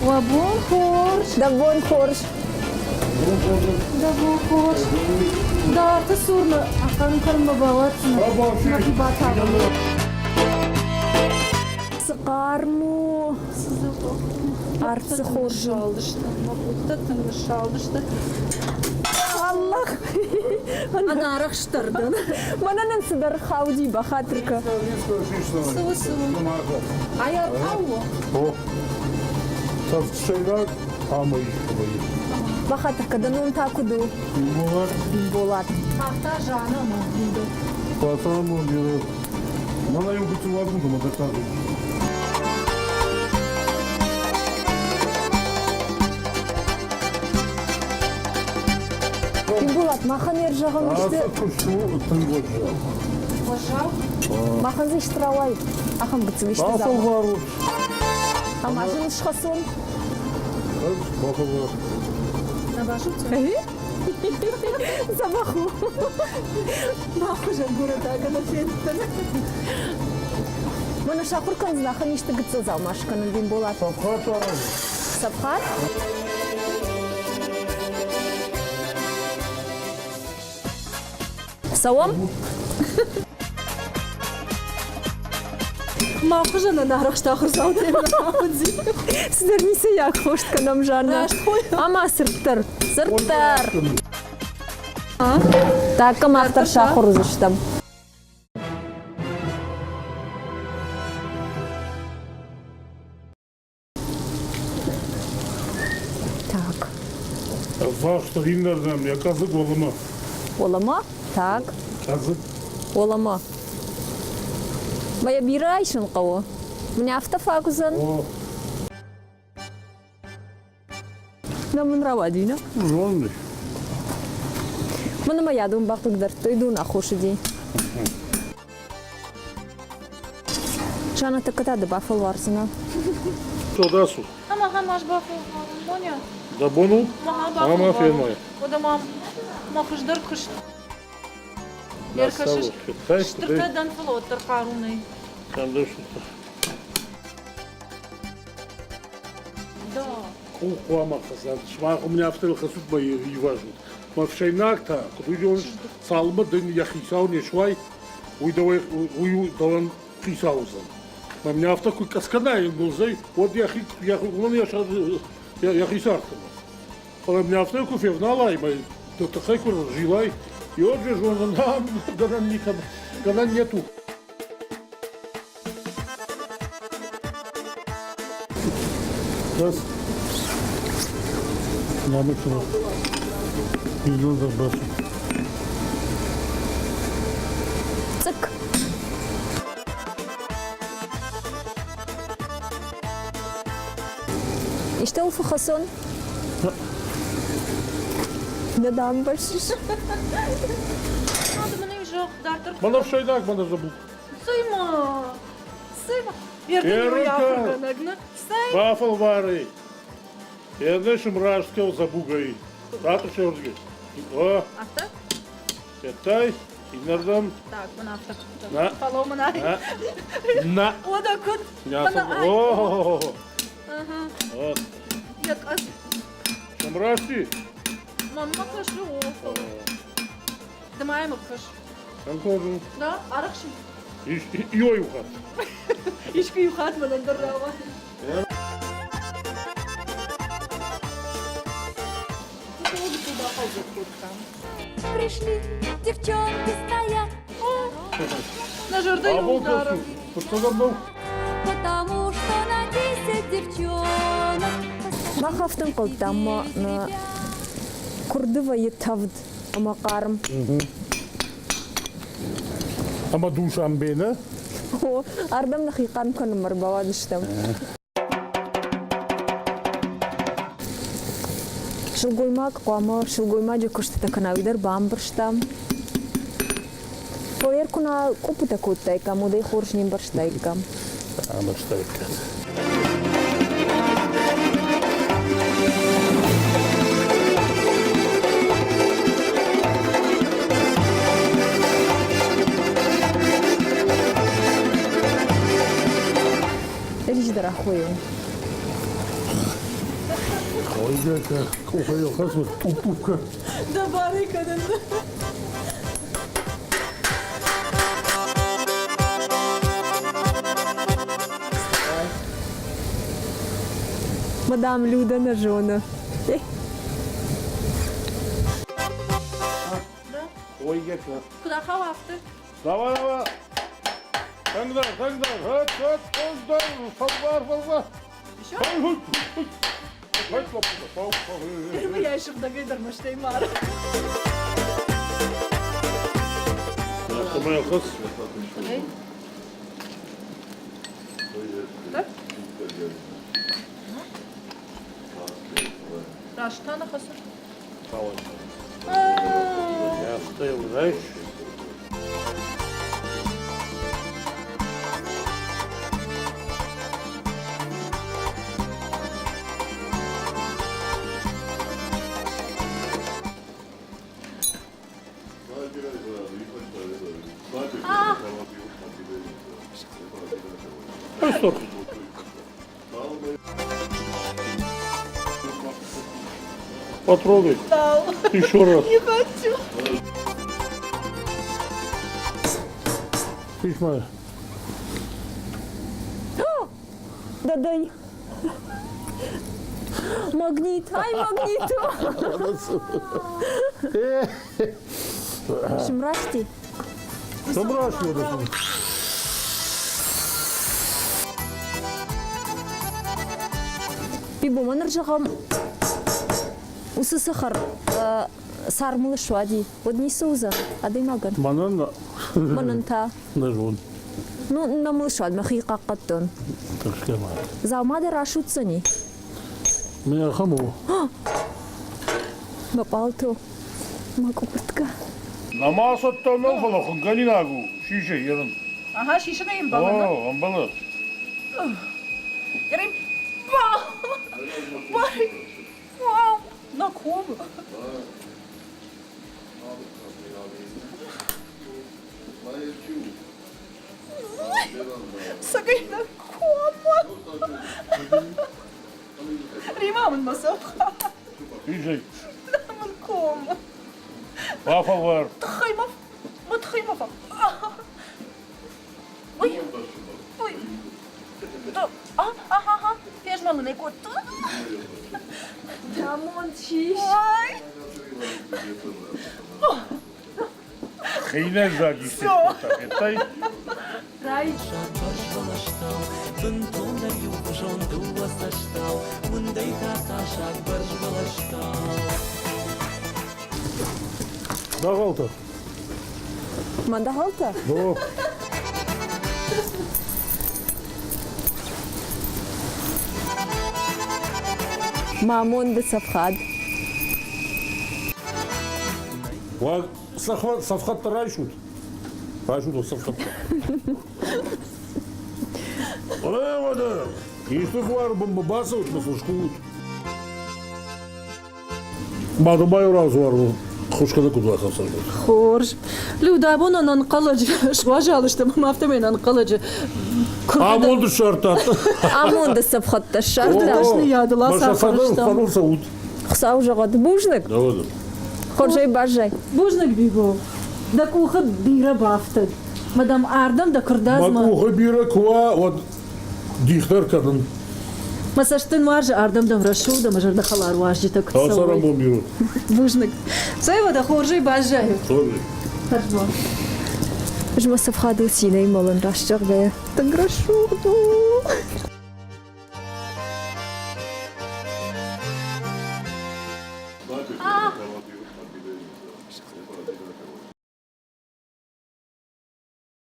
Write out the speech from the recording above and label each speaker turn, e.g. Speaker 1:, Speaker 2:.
Speaker 1: Уӕ бон хорз!
Speaker 2: Дӕ бон хорз!
Speaker 1: Дӕ бон хорз! Дарты цурмӕ ахъарм кӕнынмӕ бауадздзынӕ, мӕхи батавын.
Speaker 2: Цы хъарм у! Арт цы хорз у!
Speaker 1: Ныссалдысты, мӕ къухтӕ тынг ныссалдысты.
Speaker 2: Аллах!
Speaker 1: Ӕнарӕхстдӕр дӕн.
Speaker 2: Мӕнӕн ын цыдӕр хауди, бахатыр кӕ.
Speaker 1: Цы у, цы у? Ай аркъау у?
Speaker 3: Сӕйраг ӕмӕ искӕмӕй.
Speaker 2: Бахатыр кӕ, дӕ ном та куыд у?
Speaker 3: Бимболат.
Speaker 2: Бимболат.
Speaker 1: Къахта Жанна ӕмӕ Гиндо.
Speaker 3: Пацан делает. Мана иу гыццыл уагъд ӕмӕ дӕттаг.
Speaker 2: Бимболат, махӕн ӕрзӕгъӕн исты...
Speaker 3: Ацы куыст у тынг уӕззау.
Speaker 1: Уӕззау?
Speaker 2: Махӕн дзы исты рауай, ахӕм гыццыл исты дзаума.
Speaker 3: Бафӕлварут.
Speaker 2: Ӕмӕ зын схӕцон?
Speaker 3: Ӕз бафӕлвар.
Speaker 1: Нӕ басудздзӕн?
Speaker 2: Дзӕбӕх у.
Speaker 1: Мах хуызӕн горӕтаг нӕ фендтӕн.
Speaker 2: Мӕнӕ сахуыр кӕндзӕн ахӕм исты гыццыл дзаума скӕнын, Бимболат.
Speaker 3: Цӕфхат аразын.
Speaker 2: Цӕфхат? Цӕуӕм?
Speaker 1: Мӕ хуызӕн ӕнарӕхст ахуырдзаутӕ рауадзи.
Speaker 2: Цыдӕр ницӕйаг хост кӕнӕм, Жаннӕ. Ӕмӕ цырддӕр, цырддӕр! Тӕккӕ мах дӕр сахуыр уыдзыстӕм. Так.
Speaker 3: Ӕввахсдӕр иннӕрдӕм йӕ къӕдзыг уӕлӕмӕ.
Speaker 2: Уӕлӕмӕ? Так.
Speaker 3: Къӕдзыг.
Speaker 2: Уӕлӕмӕ. Мӕ йӕ бирӕ айсын хъӕуы. Мын афтӕ фаг уыдзӕн?
Speaker 3: О.
Speaker 2: Нӕ мын рауади, нӕ?
Speaker 3: Зондый.
Speaker 2: Мӕнӕ мӕ ядон бахъыгдардтой, дон аххос уыди. Жанна, тӕккӕ та ды бафӕлвардзынӕ.
Speaker 3: Содасу.
Speaker 1: Ӕмӕ ахӕм аз бафӕлварын, Моня.
Speaker 3: Дӕ бон у?
Speaker 1: Ӕмӕ
Speaker 3: фенмай.
Speaker 1: Уӕдӕ ма мӕ хуыздӕр куыст. Ӕркӕсыс, стыртӕ дӕн, фӕлӕ уӕддӕр хъару нӕй.
Speaker 3: Къух хъуамӕ хӕцат, сымах мын афтӕ хӕцут мӕ ивазут. Мӕ ӕфсӕйнаг та, куыд уыдон, цалынмӕ дын йӕ хицау не суай, уый дӕуӕй уый дӕуӕн хицау уыдзӕн. Мӕ мын афтӕ куы къӕдз кӕнай ӕнгуылдзӕй, уӕд йӕхи уымӕн йӕхи цардтӕ. Фӕлӕ мын афтӕ куы февналай мӕ тыххӕй куы зилай, йоджы зонын, ам гӕнӕн никӕм, гӕнӕн нету. Раз. Намыцыма. Миллион зарбасу.
Speaker 2: Цъыкк. Истӕуыл фӕхӕцон? Нӕ дам бӕрсыс?
Speaker 1: Надо мын зӕгъ, дарддӕр.
Speaker 3: Мӕн ӕфсӕйнаг мӕнӕ забуд.
Speaker 1: Цӕй-ма, цӕй-ма. Эрдӕн нӕ? Цӕй.
Speaker 3: Бафӕлварӕй. Ернешым раст забугай. Ратъысердге. О.
Speaker 1: Афтӕ?
Speaker 3: Федтай? Иннӕрдӕм?
Speaker 1: Так, мын афтӕ.
Speaker 3: На.
Speaker 1: Фӕлӕуу мын ай.
Speaker 3: На.
Speaker 1: Уӕдӕ куыд?
Speaker 3: О. Вот.
Speaker 1: Йӕ къӕс.
Speaker 3: Сымрасти?
Speaker 1: Мамма кӕсы, о. Ды ма йӕм кӕс.
Speaker 3: Ӕнхъору.
Speaker 1: Да, арӕхсын.
Speaker 3: Ио иу хатт.
Speaker 1: Искуы иу хатт мӕнӕн дӕр рауайы.
Speaker 4: Пришли девчонки стоят.
Speaker 1: На зӕрдӕ иу дары.
Speaker 4: Потому что на десять девчонок.
Speaker 2: Мах афтӕ ӕнхъӕлдтам, ӕмӕ куырды вӕййы тӕвд ӕмӕ хъарм.
Speaker 3: Ӕмӕ Душанбе, нӕ?
Speaker 2: О, ардӕм нӕхи хъарм кӕнынмӕ ӕрбауадыстӕм. Сылгоймаг хъуамӕ сылгоймаджы куыстытӕ кӕна, уый дӕр бамбӕрста. Фӕлӕ куы нӕ къуыппытӕ кодтаиккам, уӕд ӕй хорз не мбӕрстаиккам.
Speaker 3: Ӕмбӕрстаиккам.
Speaker 2: Речь дорогой.
Speaker 3: Къухӕй хӕцмӕ тъупп-тъупп кӕн.
Speaker 1: Дӕ барӕй кӕнын.
Speaker 2: Мадам Люда нӕ зоны.
Speaker 3: Ой, яка.
Speaker 1: Куыд ахауа, афтӕ?
Speaker 3: Давай, давай. Тынгдӕр, тынгдӕр. Хӕц, хӕц, тынгдӕр. Фӕлвар, фӕлвар.
Speaker 1: Еще? Первый сыгъдӕгӕй дӕр мӕстӕй мары. Раст та ныхасы.
Speaker 3: Потрогай. Еще раз.
Speaker 1: Не хочу.
Speaker 3: Ты моя.
Speaker 2: Дадай. Магнит. Ай, магнит. Шымрасти.
Speaker 3: Шымрасти.
Speaker 2: Бибо, мӕ ныр зӕгъӕм, уыцы цӕхӕр цармыл суади, уӕд ницы уыдзӕн адӕймагӕн?
Speaker 3: Мӕнӕн
Speaker 2: Мӕнӕн та?
Speaker 3: Нӕ зон.
Speaker 2: Ну, нӕ мыл суад, мӕхи хъахъхъӕдтон.
Speaker 3: Тыхсгӕ ма.
Speaker 2: Дзаума дӕр асудздзӕни?
Speaker 3: Мӕ ахӕм у.
Speaker 2: Мӕ пъалто, мӕ къурткӕ.
Speaker 3: Нӕма цӕттӕ нӕу, фӕлӕ хуыггӕнинаг у. Сисы ерын.
Speaker 1: Ага, сисынӕй ӕмбӕлы.
Speaker 3: О, ӕмбӕлы.
Speaker 1: Ерын. На ком? Сагай на кома. Рима мын мӕ цӕфха.
Speaker 3: Исай.
Speaker 1: Мын ком.
Speaker 3: Бафӕлвар.
Speaker 1: Тыххӕй ма, ма тыххӕй ма фӕ. Ой, ой. Аха, фезмӕлын ӕй кодта.
Speaker 2: Амонд сис.
Speaker 1: Ой.
Speaker 3: Хинӕйдзаг исты скодта, федтай?
Speaker 5: Бынтондӕр иухуызон дыууӕ цӕстау, уындӕй та тасаг бӕрзбӕлӕстау.
Speaker 3: Дӕгъӕлтӕ.
Speaker 2: Мӕн дӕгъӕлтӕ?
Speaker 3: О.
Speaker 2: Мӕ амонды цӕфхад.
Speaker 3: Уӕ цӕфхӕдтӕ райсут. Райсут цӕфхӕдтӕ. Уӕдӕ, исты дзуары бынмӕ бацӕут мӕ сыл скувут. Мадымайы радзуар хуысгӕнӕг куыд бахӕццӕ.
Speaker 1: Хорз. Люда, абон ӕнӕнхъӕлӕджы суазал стӕм, ӕмӕ афтӕмӕй ӕнӕнхъӕлӕджы
Speaker 3: Амонды ссардтат.
Speaker 2: Амонды цӕфхӕдтӕ ссардта.
Speaker 1: Дӕсныйадыл ацахуыр
Speaker 3: Фӕдыл цӕут.
Speaker 2: Хуыцау зӕгъӕд, бузныг. Хорзӕй баззай.
Speaker 1: Бузныг, Бибо. Дӕ къухы бирӕ бафтыд. Мадам, ардӕм дӕ куырдадзмӕ.
Speaker 3: Мӕ къухы бирӕ куы уа, уӕд дихдӕр кӕнын.
Speaker 1: Мӕ цӕст дын уарзы, ардӕм дӕм рӕсугъд ӕмӕ зӕрдӕхӕлар уазджытӕ куы цӕуой.
Speaker 3: Цӕрӕнбон бирӕ.
Speaker 1: Бузныг. Цӕй уӕдӕ хорзӕй баззайут.
Speaker 3: Хорзӕй.
Speaker 1: Хӕрзбон.
Speaker 2: Ӕз мӕ цӕфхадыл цинӕй мӕлын, раст зӕгъгӕйӕ. Тынг рӕсугъд у.